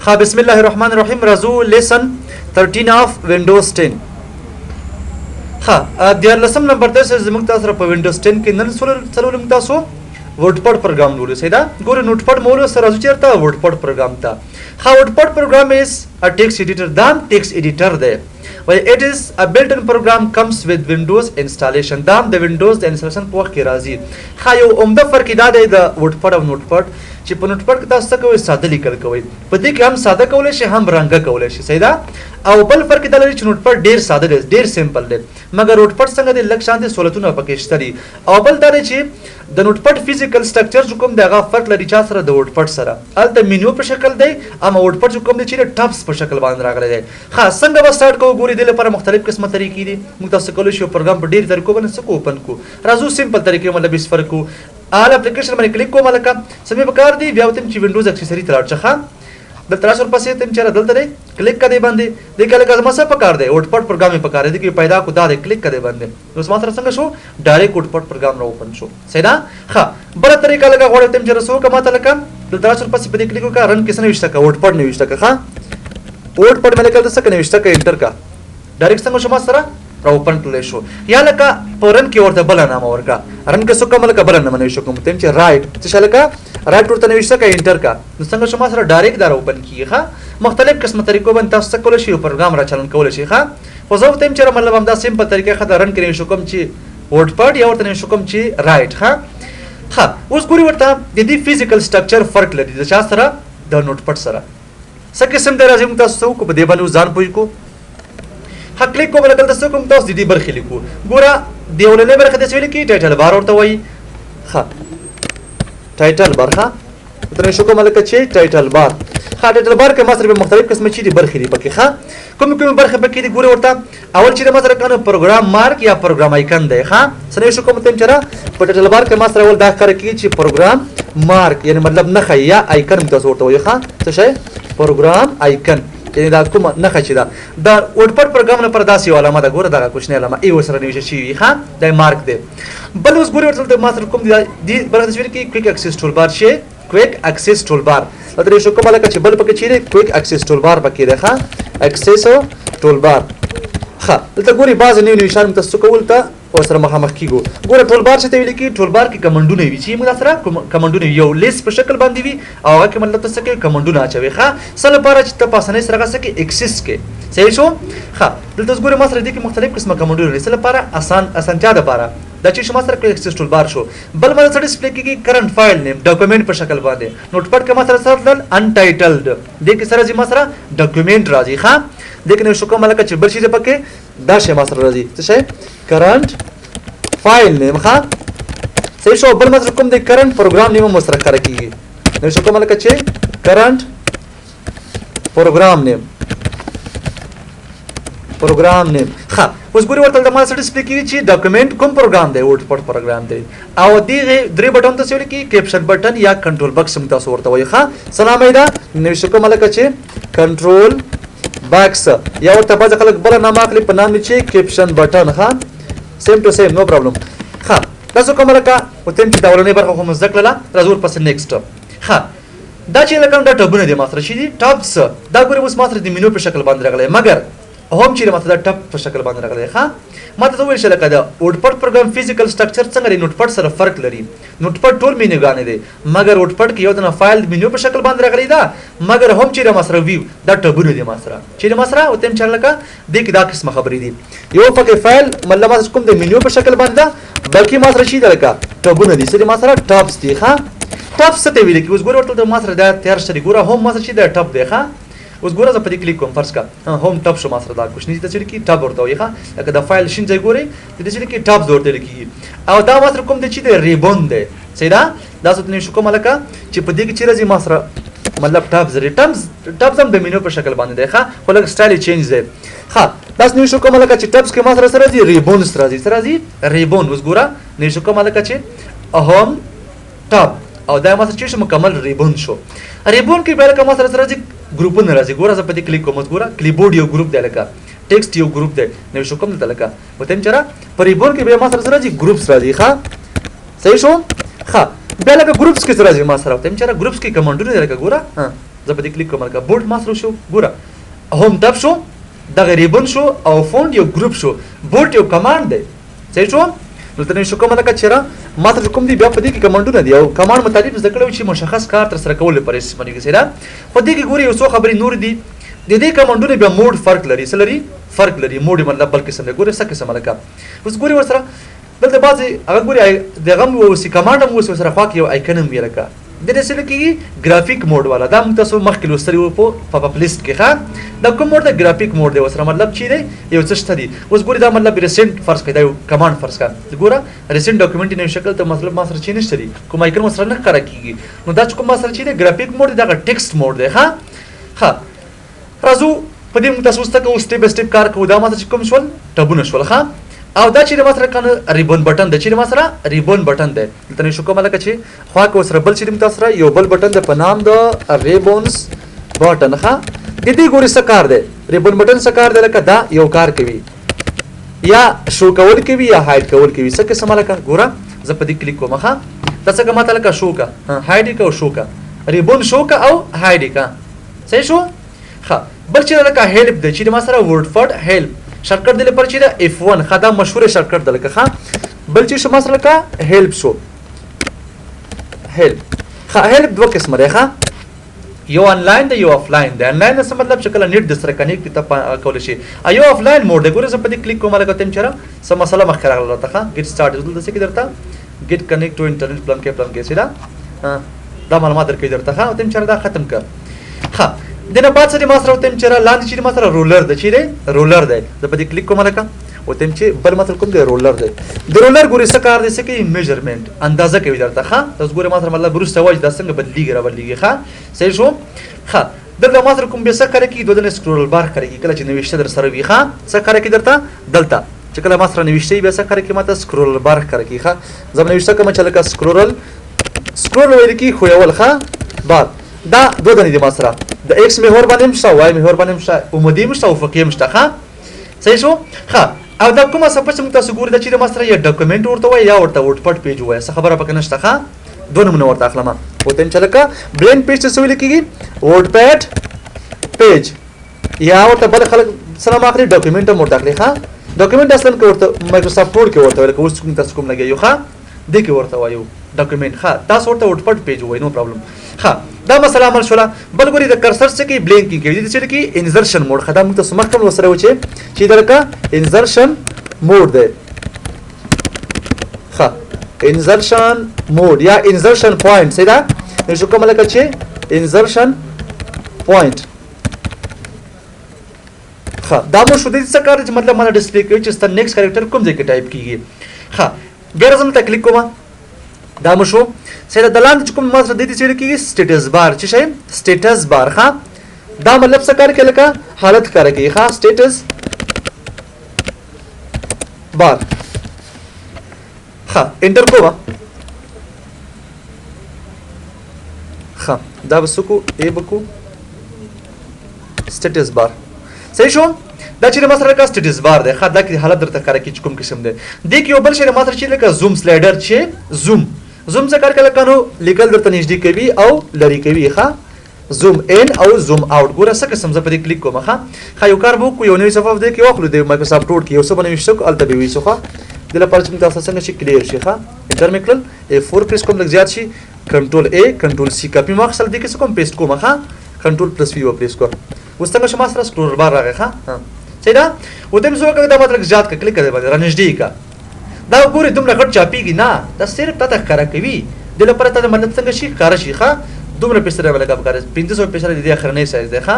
ها، بسم الله الرحمن الرحیم. راځو lesson 13 of Windows 10. ها، 13 نمبر درس زموږ تاسو سره په وینډوز 10 کې نن څلور موږ تاسو ورډپډ پروګرام لولو. صحیح ده؟ ګوره، نوټپډ مو سره راځو چیرته؟ ورډپډ پروګرام ته. ها، WordPad program is a text editor. دا هم ټیکس ایډیټر دی. وای it is a built-in program comes with Windows installation. دا هم د وینډوز د انسټالیشن په وخت کې راځي. ښه، یو عمده فرق دا دی د ورډپډ او نوټپډ چې په نوټپډ کې تاسو څه کوئ؟ ساده لیکل کوئ. په دې کې هم ساده کولی شي، هم رنګه کولی شي. صحیح ده؟ او بل فرق دا لري چې نوټپډ ډیر ساده دی، ډیر simple دی، مګر ورډپډ څنګه دی؟ لږ شان دي سہولتونه پکې شته دي. او بل دا دی چې د نوټپډ physical structure چې کوم دی، هغه فرق لري چا سره؟ د ورډپډ سره. هلته مینیو په شکل دی، اما ورډپډ چې کوم دی، چې tabs په شکل باندې راغلی دی. ښه، څنګه به سٹارټ کوو؟ ګوري، دې لپاره مختلف قسمه طریقې دي. موږ تاسو کولی شو پروګرام په ډیر طریقو باندې څه کو open کو. راځو simple طریقې، مطلب اس فرق کو. All application باندې کلیک کوم، لکه څه مې پکار دی. بیا وتم چې وینډوز accessory ته لاړ شه. دلته راشه، ورپسې تم چې دلته دی، کلیک کړئ باندې. دې کله کله ما څه پکار دی؟ ورډپډ پروګرام یې پکار دی کې پیدا کو، دا دی، کلیک کړئ باندې. نو ما سره څنګه شو؟ Direct ورډپډ پروګرام را open شو. صحیح ده؟ ښه، بل طریقه لکه غواړم تم چې رسو کما ته، لکه دلته راشه، ورپسې په دې کلیک وکړه. Run کې څه نوشته کا؟ ورډپډ نوشته کا. ښه، ورډپډ مې لکه څه نوشته کا، enter کا. Direct څنګه شو؟ ما سره را open کړلی شو. یا لکه په run کې ورته بل نامه ورکا. Run کې څه کوم؟ لکه بل نامه نوشته کوم، تم چې write څه شي، لکه write ورته نوشته کا، enter کا. نو څنګه شو؟ ما سره direct دا open کیږي. ښه، مختلف قسمه طریقو باندې تاسو څه کولی شئ؟ پروګرام را چالان کولی شئ. ښه، خو زه ورته چې مطلب همدا simple طریقه ښه د run کې نوشته کوم چې ورډپډ یا ورته نوشته کوم چې write. ښه ښه، اوس ګوري ورته د دې physical structure فرق لري د چا سره؟ د نوټپډ سره. څه قسم دی؟ راځي موږ تاسو کو په دې باندې ځان پوي کو. ها، کلیک کوم، لکه تاسو کوم تاسو د دې برخې لیکو. ګوره، د اولنې برخې د څه لیکي؟ Title bar ورته وایي. ښه، title bar. ښه، ته شو کوم لکه چې title bar. ښه، title bar کې ما سره مختلف قسم چې دي برخې دي پکې. ښه، کوم کوم برخې پکې دي؟ ګوره ورته، اول چې ما سره کنه program mark یا program icon دی. ښه، څنګه شو کوم تم چر په title bar کې ما سره اول دا کار کوي چې program mark، یعنی مطلب نه یا آیکن تاسو ورته وایي. ښه، څه شی؟ Program icon، یعنی دا کومه نښه چې ده د ورډپډ پروګرام لپاره، داسې یو علامه ده. ګوره، دغه کوچنۍ علامه ای ورسره نیول شوي. ښه، دا مارک دی. بل اوس ګوري ورته ما سره کوم دی برخه تصویر کې quick access toolbar شي. Quick access toolbar دلته شو کومه، لکه چې بل پکې چیرې quick access toolbar پکې ده. ښه، access toolbar. ښه، دلته ګوري بعض نوي نوي شیان تاسو کول ته ورسره مخامخ کیږو. ګوره، toolbar چې ته ویل کی، toolbar کې کمنډونه وي چې موږ سره کمنډونه یو لیست په شکل باندې وي او هغه کې مطلب ته څه کې کمنډونه اچوي. ښه، څه لپاره؟ چې ته په اسانۍ سره هغه څه کې access کې. صحیح شو؟ ښه، دلته ګوره، ما سره دې کې مختلف قسمه کمنډونه دي. څه لپاره؟ اسان اسانتیا لپاره. دا چې شما سره quick access toolbar شو. بل ما سره display کیږي current file name، document په شکل باندې. نوټپډ کې ما سره سره untitled، دې کې سره ما سره document راځي. ښه، دې کې نو شو کوم لکه چې بل شي پکې دا شی ما سره راځي. څه شی؟ Current file name. ښه، صحیح شو. بل ما سره کوم دی؟ Current program name مو سره ښکاره کیږي. نو شو کوم لکه چې current program name، program name. ښه، اوس ګوري ورته د ما سره display کیږي چې document کوم پروګرام دی؟ ورډپډ پروګرام دی. او دغه درې بټن ته څه لیکي؟ Caption button یا control box هم تاسو ورته وایي. ښه، سلام ایدا نو شو کوم لکه چې control box یا ورته بعض خلک بل نام اخلي په نام چې caption button. ښه، same to same، no problem. ښه، تاسو کوم لکه وتم چې دا اولنې برخه خو مو زده کړله، راځو ورپسې next. ښه، دا چې لکه دا ټبونه دي ما سره شي دي tabs. دا ګوري اوس ما سره د مینو په شکل باندې راغلی، مګر هم چې ماته دا tab په شکل باندې راغلی. ښه، ماته ته ویل شي لکه دا ورډپډ پروګرام physical structure څنګه دی؟ نوټپډ سره فرق لري. نوټپډ ټول مینوګانې دي، مګر ورډپډ کې یو دنه فایل مینو په شکل باندې راغلی دا، مګر هم چې ما سره ویو دا ټبونه دي ما سره چې ما سره او تم چې لکه دې کې دا قسمه خبرې دي. یو پکې فایل مطلب ما کوم د مینو په شکل باندې ده، بلکې ما سره شي لکه ټبونه دي، سره ما سره tabs دي. ښه، tabs څه ته ویل کی؟ اوس ګوره ورته ما سره دا تیار شری. ګوره، هم ما سره چې دا tab دی. ښه، اوس ګوره، زه په دې کلیک کوم، فرض کا home tab شو ما سره. دا کوشنی ته چې کی tab ورته وایي. ښه، لکه د فایل شین ځای ګوري، د دې چې کی tab ورته لیکي. او دا ما سره کوم دی چې د ribbon دی. صحیح ده؟ دا څه نه شو کوم لکه چې په دې کې چې راځي ما سره مطلب tabs لري. Tabs هم د مینو په شکل باندې دی. ښه، خو لږ style change دی. ښه، داس نه شو کوم لکه چې tabs کې ما سره سره راځي ribbon، سره راځي، سره راځي ribbon. اوس ګوره، نه شو کوم لکه چې home tab او دا ما سره چې مکمل ribbon شو. Ribbon کې بیا لکه ما سره سره راځي ګروپونه راځي. ګوره، زه په دې کلیک کوم. ګوره، clipboard یو ګروپ دی، لکه text یو ګروپ دی. نو شو کوم دلته لکه وتم چر په ribbon کې بیا ما سره سره راځي groups راځي. ښه، صحیح شو. ښه، بیا لکه groups کې سره راځي ما سره وتم چر groups کې کمانډونه دی. لکه ګوره، ها. زه په دې کلیک کوم لکه بولډ ما سره شو، ګوره home tab شو، دغه ribbon شو او font یو group شو، bold یو command دی. صحیح شو؟ دلته نو شو کوم لکه چیرې ما ته کوم دی بیا په دې کې command ونه دي او command مطابق زده کړو چې مشخص کار تر سره کول لپاره استعمالېږي. صحیح ده؟ خو دې کې ګوري یو څو خبرې نور دي. د دې command ونه بیا mode فرق لري، څه لري؟ فرق لري. mode مطلب بل قسم دی. ګوري څه قسم لکه اوس ګوري ورسره دلته بعضې هغه ګوري د غم اوسي command هم اوسي ورسره خوا کې یو icon هم وي لکه د دې څه کېږي graphic mode والا. دا موږ تاسو مخکې لوستلي وو په pop list کې. ښه دا کوم mode دی؟ graphic mode دی. ورسره مطلب چې دی یو څه شته دی. اوس ګوري دا مطلب recent فرض کړئ، دا یو command فرض کړه. ګوره recent document نوی شکل ته مطلب ما سره چې نشته دی، کوم icon ورسره نه ښکاره کېږي. نو دا چې کوم ما سره چې دی graphic mode دی، دغه text mode دی. ښه ښه راځو په دې موږ تاسو اوس ته کوو step by step کار کوو. دا ما سره چې کوم شول tab ونه شول. ښه او دا چې ما سره کنه ribbon button دی، چې ما سره ribbon button دی. دلته نو شو کومه لکه چې خوا کې ورسره بل چې موږ تاسو سره یو بل button دی په نام د ribbons button. ښه د دې ګوري څه کار دی؟ ribbon button څه کار دی؟ لکه دا یو کار کوي، یا شو کول کوي یا hide کول کوي. څه قسم لکه ګوره زه په دې کلیک کوم. ښه دا څنګه ماته لکه شو کا، hide کا او شو کا، ribbon show کا او hide کا. صحیح شو؟ ښه بل چې لکه help دی، چې ما سره WordPad help shortcut دی لپاره چې دا F1. ښه دا مشهور shortcut دی لکه. ښه بل چې شو ما سره لکه help شو، help. ښه help دوه قسمه دی. ښه یو انلاین دی یو افلاین دی. انلاین څه مطلب چې کله net د سره connect ته کولی شي، یو offline mode دی. ګوره زه په دې کلیک کوم لکه تم چېرې څه مسله مخکې راغله راته. ښه get start دلته څه کې درته get connect to internet پلان کې پلان کې سیده دا معلومات درکوي درته. ښه تم چېرې دا ختم کړه. ښه د نه بعد سره ما سره تم چېرې لاندې چې ما سره ruler دی، چې دی ruler دی. زه په دې کلیک کوم لکه او تم چې بل مطلب کوم دی ruler دی. د ruler ګوري څه کار دی؟ څه کوي؟ measurement اندازه کوي درته. ښه تاسو ګوري ما سره مطلب وروسته وایي دا څنګه بدلیږي را بدلیږي. ښه صحیح شو؟ ښه دلته ما سره کوم بیا څه کار کوي؟ دوه دنه scroll bar کار کوي کله چې نوشته در سره وي. ښه څه کار کوي درته؟ دلته چې کله ما سره نوشته وي بیا څه کار کوي؟ ما ته scroll bar کار کوي. ښه زه به نوشته کوم چې لکه scroll ویل کېږي ښویول. ښه بار دا دوه دنې دي ما سره، د X محور باندې هم شته، Y محور باندې هم شته، عمودي هم شته، افقي هم شته. ښه صحیح شو؟ ښه او دا کومه صفحه چې موږ تاسو ګورئ دا چې ما سره یا document ورته وایي یا ورته WordPad page وایي، څه خبره پکې نشته. ښه دوه نومونه ورته اخلم. او ته چې لکه blank page ته څه ویل کېږي؟ WordPad page، یا ورته بل خلک څه نوم اخلي؟ document هم ورته اخلي. ښه document اصلا کې ورته Microsoft Word کې ورته وایي، لکه اوس کوم تاسو کوم لګیا یو. ښه دې کې ورته وایو document. ښه تاسو ورته WordPad page وایي، no problem. ښه دا مسله عمل شوله. بل ګوري د cursor څه کوي؟ blinking کوي. دې څه کوي؟ insertion mode. ښه دا موږ تاسو مخکې هم ورسره و چې دا لکه insertion mode دی. ښه insertion mode یا insertion point. صحیح ده؟ نو شو کومه لکه چې insertion point. ښه دا مو شو. دې څه کار دی چې مطلب ماته display کوي چې ستا next character کوم ځای کې ټایپ کیږي. ښه بیا راځم ته کلیک کوم. دا مو شو. صحیح ده؟ د لاندې چې کوم ما سره دې څه ویل کېږي؟ status bar. څه شی؟ status bar. ښه دا مطلب څه کار کوي؟ لکه حالت کار کوي. ښه status bar. ښه enter کوم. ښه دا به څه کو؟ ای به کو status bar. صحیح شو؟ دا چې ما سره لکه status bar دی. ښه دا کې حالت درته ښکاره کوي چې کوم قسم دی. دې کې یو بل شی ما سره چې لکه zoom slider، چې zoom څه کار کوي؟ لکه نو لیکل درته نږدې کوي او لرې کوي. ښه zoom in او zoom out. ګوره څه قسم زه په دې کلیک کوم. ښه ښه یو کار به وکړو، یو نوې صفحه دې کې واخلو د Microsoft Word کې یو څه به نوشته کړو، هلته به ویسو. ښه دې لپاره چې موږ تاسو څنګه شي clear شي. ښه enter مې کړل، F4 press کوم لږ زیات شي، control A control C copy مې واخیستل، دې کې څه کوم paste کوم. ښه control plus V و press کوم. اوس څنګه شو ما سره scroll bar راغی. ښه صحیح ده؟ او ته مې څه وکړه، دا مطلب زیات کړه، کلیک کړه باندې رانږدې کړه. دا ګورې دومره غټ چاپېږي نه، دا صرف تا ته ښکاره کوي. دې لپاره تا ته مطلب څنګه شي ښکاره شي. ښه دومره پیسې به لګا پکار، 500 پیسې د دې اخرنۍ size دی. ښه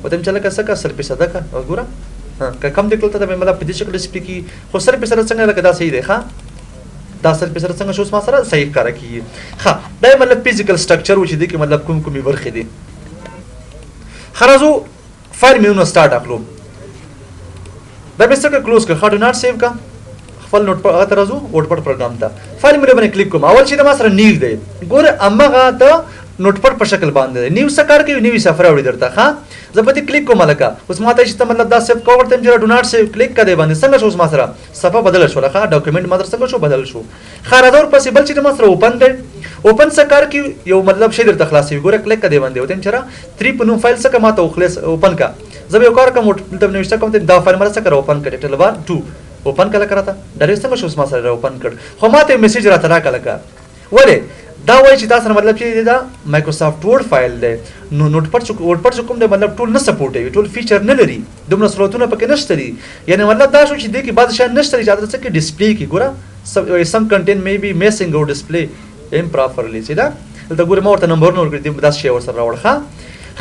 او ته مې چې لکه څه کړه، 100 فیصده کړه. اوس ګوره که کم دې کړل ته به مطلب په دې شکل display کېږي، خو 100 فیصده څنګه لکه دا صحیح دی. ښه دا 100 فیصده څنګه شو اوس ما سره صحیح ښکاره کېږي. ښه دا یې مطلب physical structure و چې دې کې مطلب کوم کومې برخې دي. ښه راځو file menu نه start اخلو. دا مې څه کړه close کړه. ښه do not save کړه، خپل نوټ په هغه ته راځو WordPad program ته. file menu باندې کلیک کوم. اول چې د ما سره new دی، ګوره هماغه د Notepad په شکل باندې نیو څه کار کوي، نوې صفحه راوړي درته. ښه زه په دې کلیک کوم لکه اوس ماته چې ته مطلب دا save کوه ورته چې do not save click کړه باندې څنګه شو، اوس ما سره صفحه بدله شوله. ښه document ما سره څنګه شو بدل شو. ښه راځه ورپسې بل چې ما سره open دی، open څه کار کوي، یو مطلب شی درته خلاصوي. ګوره کلیک کړه باندې وته چې 3 په نوم فایل څه ماته وخلص open کا. زه به یو کار کوم دلته نوشته کوم دا فایل ما څه کړه open کړه، title bar 2 open کله کراته ډایرکټ څنګه شو ما سره open کړ. خو ماته message راته راکړه لکه ولې دا وایي چې تاسو مطلب چې دا Microsoft Word file دی، نو Notepad چې WordPad چې کوم دی مطلب ټول نه support کوي، ټول feature نه لري، دومره سہولتونه پکې نشته دي. یعنی مطلب دا شو چې دې کې بعض شیان نشته دي چې څه کې display کې ګوره some content may be missing or display improperly. چې دا دلته ګوره ما ورته نمبرونه ورکړي دي، داسې شی ورسره راوړ. ښه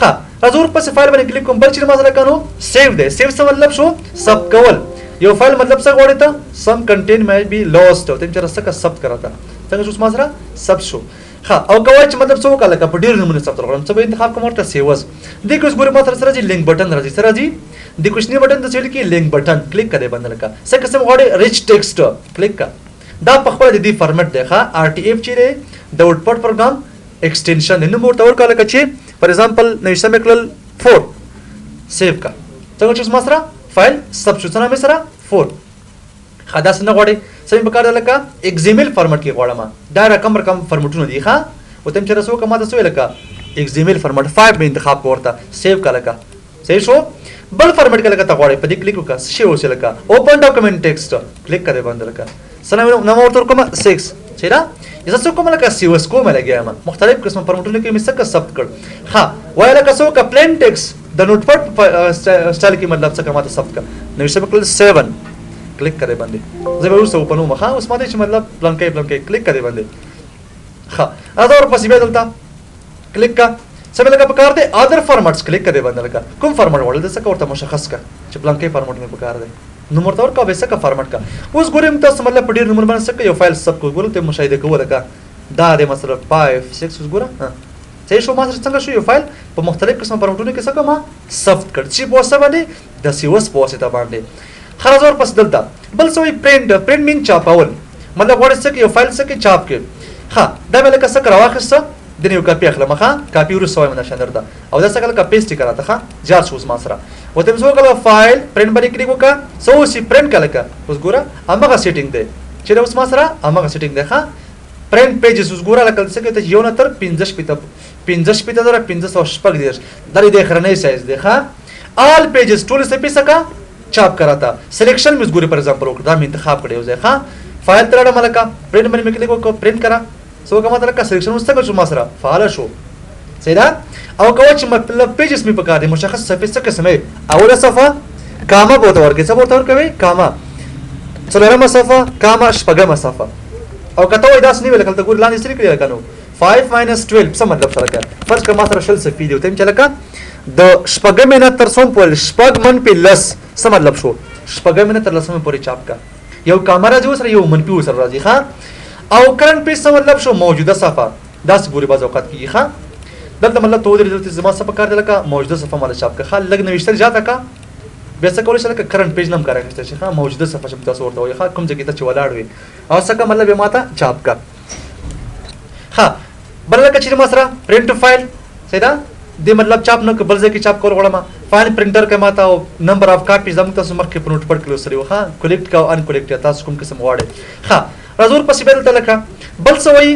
ښه راځه ورپسې فایل باندې کلیک کوم. بل چې ما سره کنو save دی، save څه مطلب شو ثبت کول. یو فایل مطلب څه غواړي ته some content may be lost او تم چې څه ثبت کړه څنګه شو ما سره ثبت شو. ښه او کوی چې مطلب څه وکړه لکه په ډېر نمونه ثبت غواړم، څه به انتخاب کوم ورته save as. دې کې اوس ګوره ما سره سره راځي link button راځي، سره راځي د کوچني بټن ته چې لیکي link button click کړئ باندې لکه څه قسم غواړي rich text click کا. دا په خپل د دې format دی. ښه RTF چې دی د WordPad program extension دی، نوم ورته ورکړه لکه چې for example نوشته مې کړل 4 save کا. څنګه چې ما سره فایل ثبت شو، څه نامې سره 4. ښه داسې نه غواړي څه مې پکار ده لکه XML format کې غواړم، دا رقم رقم فارمټونه دي. ښه ورته چې رسو که ماته څه ویل لکه XML format 5 مې انتخاب کړ ورته save کا لکه صحیح شو. بل فارمټ کې لکه ته غواړې په دې کلیک وکړه څه شی اوسې لکه open document text click کړې باندې لکه څه نامه ورته ورکوم 6 صحیح ده. زه څه کوم لکه save as کوم لګیا یم، مختلف قسم فارمټونه کې مې څه ثبت کړ. ښه وایه لکه څه وکړه plain text د Notepad په style کې مطلب څه ماته ثبت کړه، نوشته مې کړل 7 کلیک کړې باندې زه به وروسته اوپنوم. ښه اوس ماته چې مطلب پلانکی پلانکی کلیک کړې باندې. ښه راځه ورپسې بیا دلته کلیک کا، څه مې لکه پکار دی other formats click کړې باندې لکه کوم فارمټ غواړې د څه ورته مشخص کړه چې پلانکی فارمټ مې پکار دی، نوم ورته ورکړه به څه فارمټ کا. اوس ګورم تاسو مطلب په ډېر نومونو باندې څه یو فایل ثبت کړو، ګورم ته مشاهده کوو لکه دا دی مثلا 5 6 اوس ګوره صحیح شو ما سره څنګه شو یو فایل په مختلف قسم فارمټونو کې څه کوم ثبت کړ چې په واسطه باندې د save as په واسطه باندې. ښه راځه ورپسې دلته بل څه وایي print، print mean چاپول، مطلب غواړې څه یو فایل څه کې چاپ کړې. ښه دا مې لکه څه راواخیسته د یو کاپي اخلم. ښه کاپي وروسته وایم دا شان درته او دا څه لکه paste یې کړه ته. ښه زیات شو اوس ما سره ورته مې څه وکړه فایل print باندې کلیک وکړه، څه اوس یې پرنټ کړه لکه اوس ګوره هماغه setting دی چې دا اوس ما سره هماغه setting دی. ښه print pages اوس ګوره لکه څه کې ته یو نه تر 65,536 دا د اخرنۍ سایز دی. ښه all pages ټول صفحې څه چاپ کراته. selection مې ګوري for example وکړه، دا مې انتخاب کړی یو ځای. ښه فایل ته راړم لکه پرنټ باندې مې کلیک وکړ پرنټ کړه، څه وکړه ماته لکه selection اوس څنګه شو ما سره فعال شو صحیح ده. او کوه چې مطلب pages مې پکار دي مشخص صفحې څه قسم یې، اوله صفحه کامه به ورته ورکوې، څه به ورته ورکوې کامه، څلورمه صفحه کامه، شپږمه صفحه. او که ته وایې داسې نه وي لکه دلته ګورې لاندې څه لیکلي لکه نو 5 minus 12 څه مطلب سره که فرض کړه ما سره 20 صفحې دي، ورته چې لکه د شپږمې نه تر څوم پورې شپږ منفي لس څه مطلب شو، شپږمې نه تر لسمې پورې چاپ کړه، یو کامه راځي ورسره یو منفي ورسره راځي. ښه او current page څه مطلب شو موجوده صفحه، داسې ګوري بعض اوقات کېږي. ښه دلته مطلب ته ودرېدل چې زما څه پکار دی لکه موجوده صفحه ماله چاپ کړه. ښه لږ نوشتل زیاته کړه بیا څه کولی شي لکه current page نه هم کار اخیستی شي. ښه موجوده صفحه چې تاسو ورته وایي، ښه کوم ځای کې ته چې ولاړ وې او څه که مطلب یې ماته چاپ کړه. ښه بل لکه چې ما سره print file صحیح ده، دې مطلب چاپ نه که بل ځای کې چاپ کول غواړم فایل پرنټر که ماته او number of copies دا موږ تاسو مخکې په Notepad کې لوستلي وو. ښه collect کا او uncollect تاسو کوم قسم غواړئ. ښه راځو ورپسې بیا دلته لکه بل څه وایي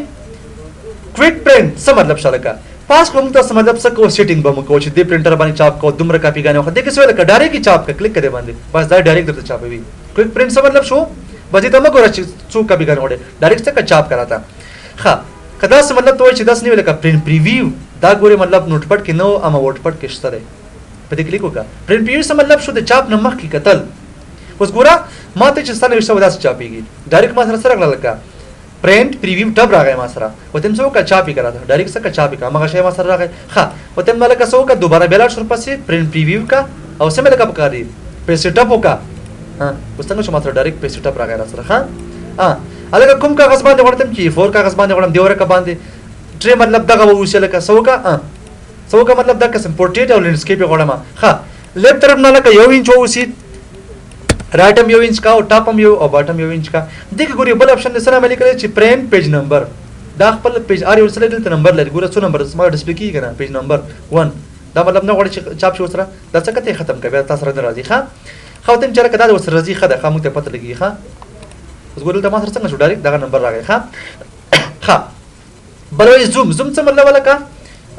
quick print څه مطلب شه لکه پاس کوم تاسو مطلب څه کوو setting به مو کوو چې دې پرنټر باندې چاپ کوو دومره کاپیګانې وخت دې کې څه وایي لکه ډایرکټ یې چاپ کړه کلیک کړې باندې بس دا ډایرکټ درته چاپوي. quick print څه مطلب شو بس دې ته مه ګوره چې څو کاپیګانې غواړې ډایرکټ څه چاپ کړه راته. ښه که داسې مطلب ته وایي چې داسې نه وي لکه print preview دا ګورې مطلب Notepad کې نه و اما WordPad کې شته دی، په دې کلیک وکړه. print preview څه مطلب شو د چاپ نه مخکې کتل. اوس ګوره ما ته چې ستا نوشته و داسې چاپېږي ډایرکټ ما سره څه راغله لکه print preview tab راغی ما سره ورته مې څه وکړه چاپ یې کړه ډایرکټ څه که چاپ یې کړه هماغه شی ما سره راغی. ښه ورته مې لکه څه وکړه دوباره بیا لاړ شو ورپسې print preview کړه او څه مې لکه پکار دي paste up وکړه. اوس څنګه شو ما سره ډایرکټ paste up راغی را سره. ښه هلکه کوم کاغذ باندې غواړم چې A4 کاغذ باندې غواړم دې ورقه باندې tray مطلب دغه به اوسي لکه څه وکړه څه وکړه مطلب دا قسم پورټریټ او landscape یې غواړم. ښه left طرف نه لکه یو انچ واوسي، right هم یو انچ کا او top هم یو او bottom یو انچ کا. دې کې ګوري بل option دې سره مې لیکلی چې print page number. دا خپل page ار یو سره دلته نمبر لري، ګوره څو نمبر زما display کیږي کنه، page number 1. دا مطلب نه غواړي چې چاپ شي ورسره، دا څه کته ختم کړه، بیا تاسو سره نه راځي. ښه خو ته چې لکه دا ورسره راځي، ښه ده، ښه موږ ته پته لګي. ښه اوس ګوره دلته ما سره څنګه شو، direct دغه نمبر راغی. ښه ښه بل وایي zoom. zoom څه مطلب؟ لکه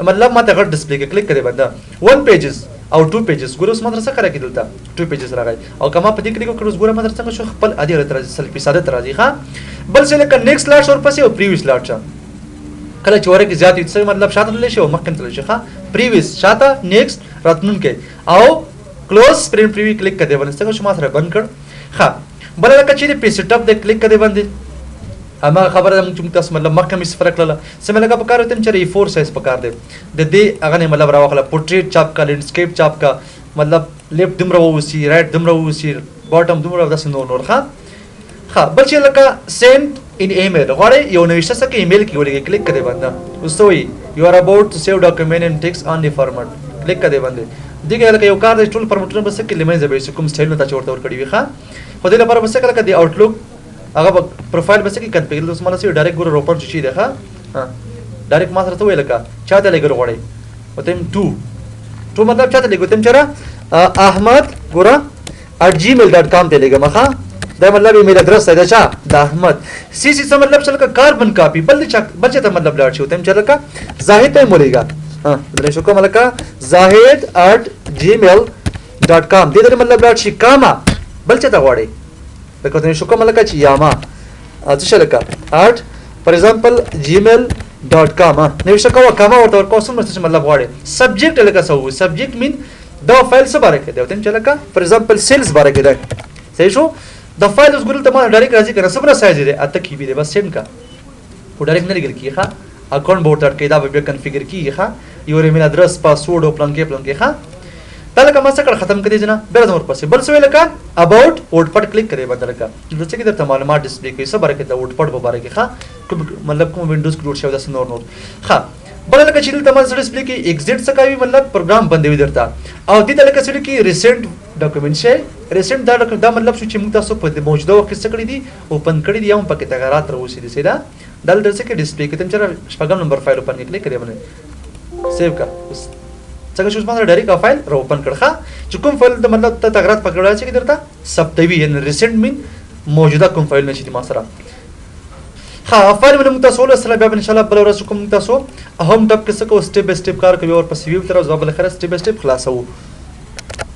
مطلب ما ته غټ display کې کلیک کړی بنده 1 pages او 2 pages. ګوره اوس ما سره څه کار کې دلته 2 pages راغی، او که ما په دې کلیک وکړ اوس ګوره ما سره څنګه شو، خپل عادي حالت راځي، سلفي ساده ته راځي. ښه بل څه لکه next لاړ شو ورپسې او previous لاړ شه، کله چې ورکه زیات وي څه مطلب شاته تللی شي او مخکې تللی شي. ښه previous شاته، next راتلونکی، او close print preview کلیک کړی باندې څنګه شو ما سره بند کړ. ښه بل لکه چې paste up د کلیک کړی باندې هماغه خبره ده چې موږ تاسو مطلب مخکې مې سفر کړله. څه مې لکه په کار وتم چې A4 size په کار دی، د دې هغه نه مطلب راوخله، پورټریټ چاپ کا، landscape چاپ کا، مطلب left دومره واوسي، right دومره واوسي، bottom دومره، داسې نور نور. ښه ښه بل چې لکه send in email غواړئ یو نوشته څه کې ایمیل کې ولېږئ، کلیک کړئ باندې اوس څه وایي you are about to save document in text only format، کلیک کړئ باندې. دې کې لکه یو کار دی، ټول فارمټونه به څه کې له منځه به یوسي، کوم سټایلونه تا چې ورته ورکړي وي. ښه خو دې لپاره به څه لکه د Outlook هغه به پروفایل به څه کې configure اوس ماته څه direct ګوره روپن چې دی. ښه direct ما سره ته وایي لکه چا ته لېږل غواړئ، ورته وایم to to مطلب چا ته لېږو، ته چېرې احمد ګوره @gmail.com ته لېږم. ښه دا مطلب email address دی د چا، د احمد. CC څه مطلب چې لکه carbon copy بل چا بل چا ته مطلب لاړ شي، ورته وایم چې لکه زاهد ته یې ولېږه. درې شو کوم لکه زاهد @gmail.com دې ته مطلب لاړ شي، کاما بل چا ته غواړئ لکه ورته شو کوم لکه چې یاما څه شي لکه at for example gmail.com نوشته کوه، کاما ورته ورکوه، څومره څه مطلب غواړي. subject لکه څه وو، subject mean دا فایل څه باره کې دی، ورته چې لکه for example sales باره کې دی. صحیح شو. د فایل اوس ګورل ته ما direct راځي کنه، څومره سایز دی، 8 KB دی، بس send کا، خو direct نه لګل کیږي. ښه account به ورته اډ دا به بیا configure کیږي. ښه یو email address، password او پلان کې پلان کې. ښه دا لکه ما څه کړ ختم کړی جنا، بیا راځم ورپسې. بل څه لکه about WordPad کلیک کړئ باندې لکه دلته چې درته معلومات display کوي څه باره کې د WordPad په باره کې. ښه کوم مطلب کوم Windows کې جوړ شوی داسې نور نور. ښه بل لکه چې دلته ما څه display کوي exit څه کوي، مطلب پروګرام بندوي درته، او دې ته لکه څه لیکي recent document شي. recent دا دا مطلب شو چې موږ تاسو په موجوده وخت کې څه کړي دي، open کړي دي، یا هم پکې تغیرات راوستي دي. صحیح ده، دا دلته څه کې display کوي، چې شپږم نمبر فایل open کلیک کړئ باندې save کا. اوس څنګه شو ما direct فایل را open کړ. ښه چې کوم فایل د مطلب ته تغیرات پکې راځي چې درته ثبتوي، یعنی recent mean موجوده کوم فایل نشي دي ما سره. ښه فایل موږ تاسو ولوستله، بیا به ان شاء الله بله ورځ کوم تاسو هم ټپ کې څه کوو، step by step کار کوي، ورپسې ویو تر ځواب له خیره step by step خلاصوو.